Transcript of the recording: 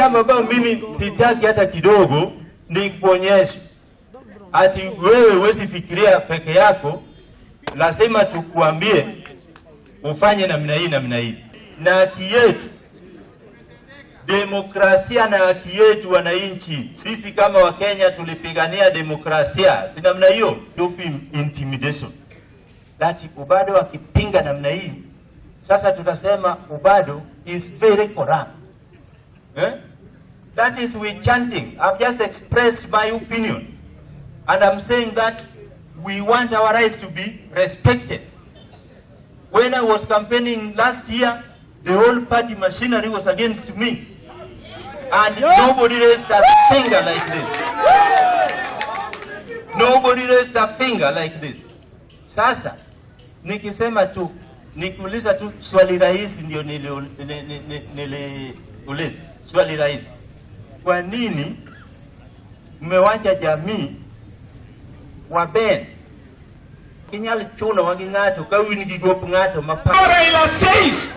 Jambo ambayo mimi sitaki hata kidogo ni kuonyesha ati wewe huwezi fikiria peke yako, lazima tukuambie ufanye namna hii, namna hii. Na haki yetu, demokrasia na haki yetu wananchi, sisi kama Wakenya tulipigania demokrasia, si namna hiyo? Intimidation that Obado akipinga namna hii, sasa tutasema Obado is very corrupt. Eh? That is we chanting. I've just expressed my opinion. And I'm saying that we want our rights to be respected. When I was campaigning last year, the whole party machinery was against me. And nobody raised a finger like this. Nobody raised a finger like this. Sasa nikisema tu, nikiuliza tu swali rahisi, ndio niliuliza swali rahisi, kwa nini mmewacha jamii waben kinyal chuno gi ng'ato ka un gi gop ng'ato ma Raila says